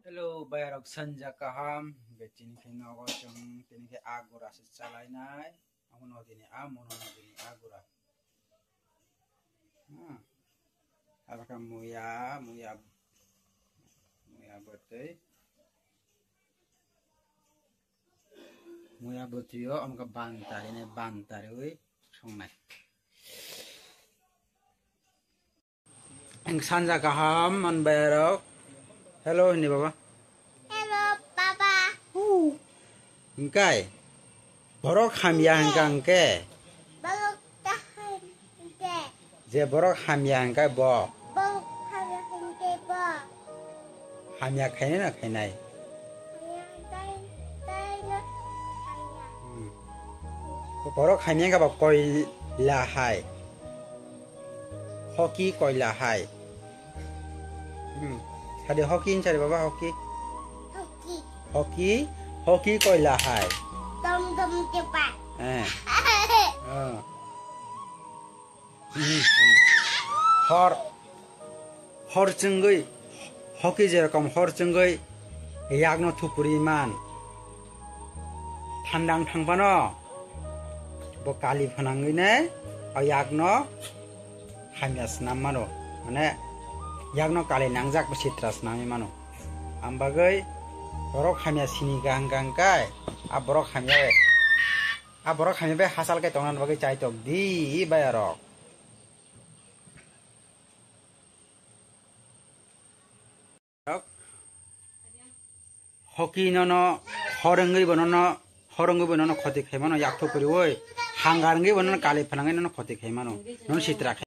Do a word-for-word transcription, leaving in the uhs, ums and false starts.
Hello, bayarok sanja kaham. Hingke tini khe nogo chwng tini khe agura se chalainai. Amono tini a, mono tini agura. Hmm. Abakha muya, muya, muya bwtwi. Muya bwtwi o, amkha bantari nai, bantari wi songnai. Ang sanja kaham man bayarok. Hello, hindi baba. Hello, baba. Hingkai. Borok hamya hingka hingke. Borok kaham hingke. Je borok hamya hingka bo. Borok hamya hingke bo. Hamya khainai na khainai? Hamya tai, tai na hamya. Hmm. Borok hamya hingka bo koila hai. Hoki koila hai. Hmm. Sadi hoki hinsa de baba hoki. Hoki. Hoki, hoki koila hai. Dom dom cepat. Eh. Oh. Hmm. Hor, hor chwngwi, hoki jerokom hor chwngwi yakno thupuri man. Thandang thangphano bo kali phanangwi ne o yakno hamya snam mano, mane yakno kali nangjak bo sitra snamwi mano. Am bagwi borok hamya sini kaham kaham kai, a borok hamya bai, a borok hamya bai hachal kai tongna bagwi chaitok di bayarok. Hoki nono horongwi bo nono, horongwi bo nono khoti khai mano, yakthok kwrwi oi. Hangar wngwi bo nono kali phanangwi nono khoti khai mano. Nono sitra khai.